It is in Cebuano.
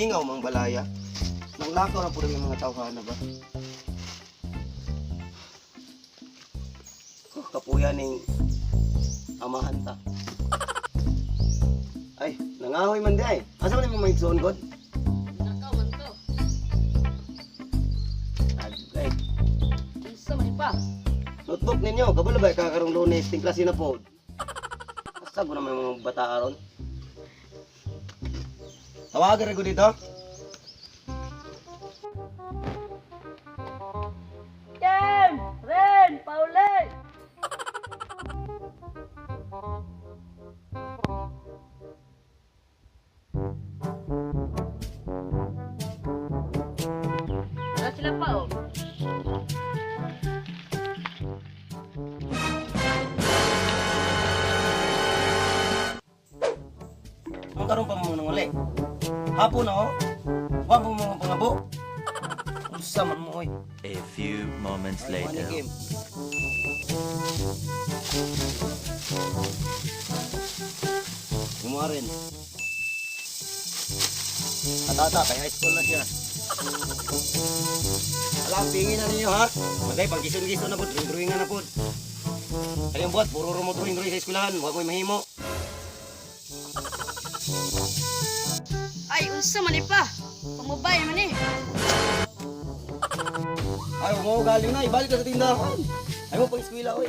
Mingaw mang balaya. Nanglakaw na po rin yung mga tawhana ba? Oh, kapuya ning amahan ta. Ay, nangahoy man di ay. Asa man imong maigsoon god? Nakaw man to. Ay, Unsa man pa? notebook ninyo, kabalo ba kakarong Lunes ting klase na po. Asa ko naman mga bata aron. Tawagan rin ko dito. Ken! Ren! Pauli! Wala sila pa oh. Ang karon pa mo nang uli. Hapon na oh. Wa pa mo pangabo. Unsa man mo oy. A few moments Ay, money later. game. Gumawa rin. Atata, kay high school na siya. Alam, pingin na ninyo ha. Magay, pag gison-gison na po, drawing-drawing na po. Kayong buhat, puro mo drawing-drawing sa eskwelahan. Huwag mo'y mahimo. Ay, unsa man ni pa? Pamabay man eh. Ay, huwag mo galing na. Ibalik ka sa tindahan. Ay mo pang eskwela, oy.